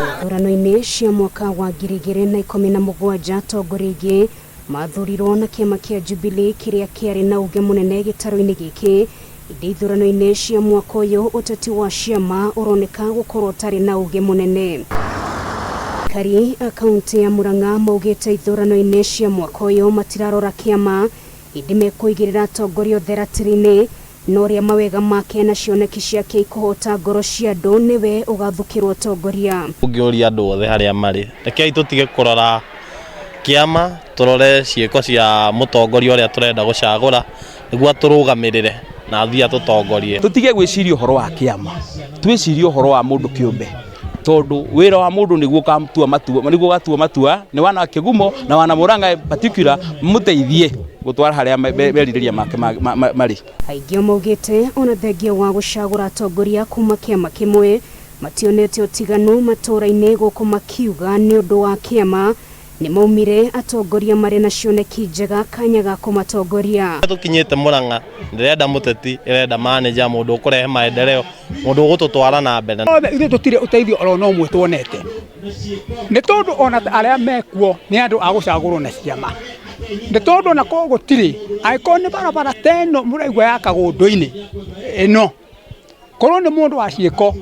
Ithurano-inĩ cia mwaka wa 2017 atongoria aingĩ mathurirwo na kĩama kĩa Jubilee kĩrĩa kĩarĩ na uge mũnene gĩtarũ-inĩ gĩkĩ ĩndĩ ithurano-inĩ cia mwaka ũyũ ũteti wa ciama ũroneka gũkorwo ũtarĩ na uge mũnene. Aikari a kaũntĩ ya Murang'a maugĩte ithurano-inĩ cia mwaka ũyũ matirarora kĩama ĩndĩ mekũigĩrĩra atongoria othe ratiri-inĩ na ũrĩa mawega make na cioneki ciake ikũhota ngoro cia andũ nĩwe ũgathukĩrwo ũtongoria. Ũngĩũria andũ othe harĩa marĩ, rekei tũtige kũrora kĩama, tũrore ciĩko cia mũtongoria ũrĩa tũrenda gũcagũra nĩguo atũrũgamĩrĩre na athiĩ atũtongorie. Tũtige gwĩciria ũhoro wa kĩama, twĩcirie ũhoro wa mũndũ kĩũmbe, tondũ wĩra wa mũndũ nĩguo ũgatua matua, nĩguo ũgatua matua nĩ wana Kĩgumo na wana Murang'a in particular mũteithie gũtwara harĩa merirĩria make marĩ. Aingĩ maugĩte ona thengia wa gũcagũra atongoria kuma kĩama kĩmwe mationete ũtiganu matũũra-inĩ gũkũ makiuga nĩ ũndũ wa kĩama nĩ maumire atongoria marĩ na cioneki njega kanya ga kũmatongoria. Tũkinyĩte Murang'a ndĩrenda mũteti, ĩrenda manager, mũndũ ũkũrehe maendeleo, mũndũ ũgũtũtwara na mbere. Othe ithuĩ tũtirĩ ũteithio oro na ũmwe tuonete, nĩ tondũ ona arĩa mekuo nĩ andũ a gũcagũrwo na ciama, nĩ tondũ ona korwo gũtirĩ, angĩkorwo nĩ barabara ta ĩno mũraigua ya Kagũndũ-inĩ ĩno, korwo nĩ mũndũ wa ciĩko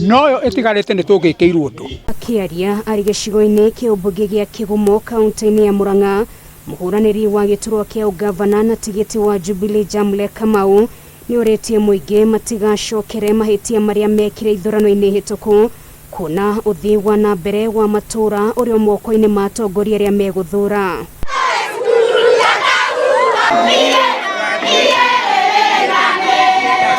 noyo ĩtigarĩte nĩ tũngĩkĩirwo ũndũ. Akĩaria arĩ gĩcigo-inĩ kĩa ũmbunge gĩa Kĩgumo kaũntĩ-inĩ ya Murang'a, mũhũranĩri wa gĩturwa kĩa ũgavana na tigiti wa Jubilee Jamle Kamau nĩ orĩtie mũingĩ matigacokere mahĩtia marĩa mekire ithurano-inĩ hĩtũku kuona ũthii wa na mbere wa matũũra ũrĩ o moko-inĩ ma atongoria arĩa megũthura.